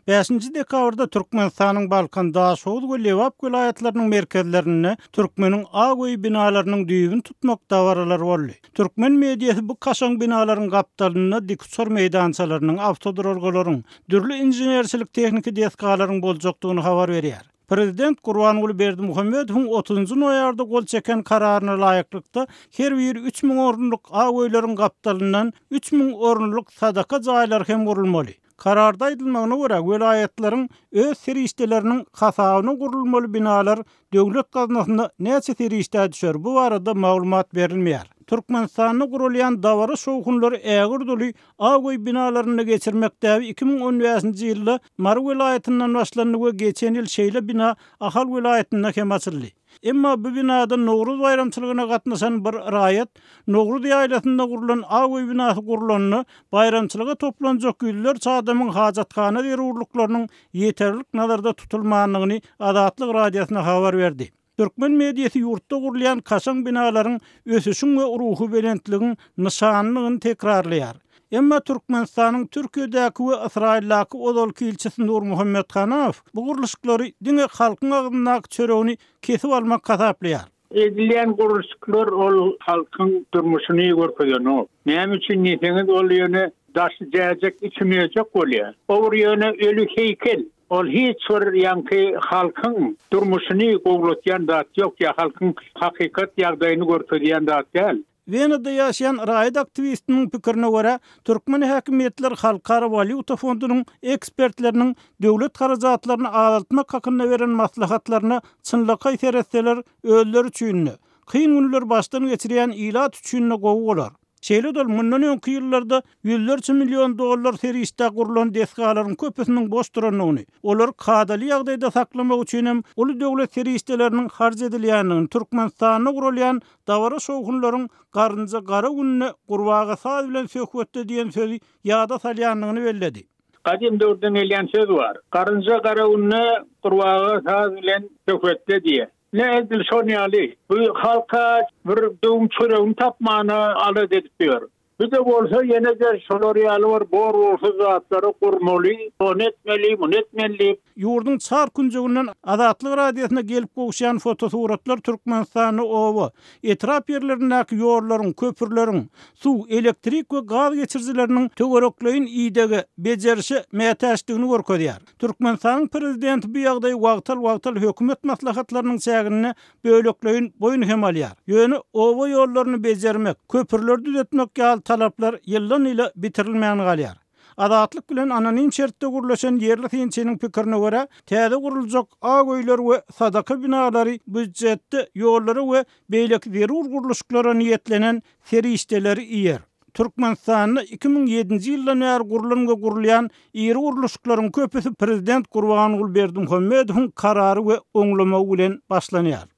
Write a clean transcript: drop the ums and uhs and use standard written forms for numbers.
Bäşinji dekabrda Türkmenistanyň Balkan, Daşoguz we Lebap welaýatlarynyň merkezlerinde Türkmeniň ak öýi binalarynyň düýbüni tutmak dabaralary boldy. Türkmen mediasy bu kaşaň binalaryň gapdalynda dikuçar meýdançalarynyň, awtoduralgalaryň, dürli inženerçilik-tehniki desgalaryň boljakdygyny habar berýär. Prezident Gurbanguly Berdimuhamedowyň otuzynjy noýabrda gol çeken Kararyna laýyklykda, her biri 3000 orunlyk ak öýleriň gapdalyndan 3000 orunlyk sadaka jaýlary hem gurulmaly. Kararda aýdylmagyna görä, welaýatlaryň öz serişdeleriniň hasabyna gurulmaly binalar döwlet gaznasyna näçe serişdä düşer, bu barada maglumat berilmeýär. Türkmenistanda guralýan dabara-şowhunlary ägirt uly Ak öý binalarynda geçirmek däbi 2015-nji ýylda Mary welaýatyndan başlandy we geçen ýyl şeýle bina Ahal welaýatynda hem açyldy. Emma bu binada Nowruz baýramçylygyna gatnaşan bir raýat Nowruz ýaýlasynda gurlan Ak öý binasy gurlanda baýramçylyga toplanjak ýüzlerçe adamyň hajathana zerurlyklarynyň ýeterlik nazarda tutulmandygyny Azatlyk Radiosyna habar berdi. Türkmen mediasy ýurtda gurulýan kaşaň binalaryň ösüşiň we ruhubelentligiň nyşanydygyny tekrarlaýar. Emma Türkmenistanyň Türkiýedäki we Ysraýyldaky ozalky ilçisi Nurmuhammet Hanaow bu gurluşyklary diňe halkyň agzyndaky çöregini kesip almak hasaplaýar. Edilýän gurluşyklar ol halkyň durmuşyny görkezenok. Näme üçin diýseňiz ol ýöne daşy jäjek içi möjek bolýar. O bir ýöne öli heýkel. Ol hiç bir ýaňky halkyň durmuşyny gowulatýan zat ýok ýa halkyň hakykat ýagdaýyny görkezýän zat däl. Wenada ýaşaýan raýat aktiwistiniň pikirine görä, türkmen häkimiýetleri Halkara walýuta fondunyň ekspertleriniň döwlet harajatlaryny azaltmak hakynda beren maslahatlaryna çynlakaý seretseler, özleri üçin-de, kyn günleri başdan geçirýän ilat üçin-de gowy bolar. Şeýle-de ol mundan öňki ýyllarda ýüzlerçe million dollar serişdä gurlan desgalaryň köpüsiniň boş durandygyny, olary kadaly ýagdaýda saklamak üçin hem uly döwlet serişdeleriniň harç edilýändigini, Türkmenistanda guralýan dabara-şowhunlaryň Garynja gara günde, gurbaga saz bilen söhbetde diýen sözi ýada salýandygyny belledi. Gadym döwürden gelýän söz bar. Garynja gara günde, gurbaga saz bilen söhbetde diýen. Ine edil şon ýaly, bu halka bir döwüm çöregini tapmana alada edip ýör. Bu-da bolsa ýene-de şolar ýaly bir bor-bolsuz zatlary gurmaly, ony etmeli, muny etmeli diýip. Ýurduň çar künjeginden Azatlyk Radiosyna gelip gowuşýan fotosuratlar Türkmenistanda oba, etrap ýerlerindäki ýollaryň, köprüleriň, suw, elektrik we gaz geçirijileriniň töwerekleýin idege, bejerişe mätäçdigini görkezýär. Türkmenistanyň prezidenti bu ýagdaýy wagtal-wagtal hökümet maslahatlarynyň çäginde bölekleýin boýun hem alýar. Ýöne oba ýollaryny bejermek, köprüleri düzetmek ýaly talaplar ýyldan-ýyla bitirilmän galýar. Azatlyk bilen anonim şertde gürleşen ýerli synçynyň pikirine görä, täze guruljak ak öýler we sadaka binalary býujetde ýollara we beýleki zerur gurluşyklara niýetlenen serişdeleri iýer. Türkmenistanda 2007-nji ýyldan bäri gurlan we gurulýan iri gurluşyklaryň köpüsi prezident Gurbanguly Berdimuhamedowyň karary we oňlamagy bilen başlanýar.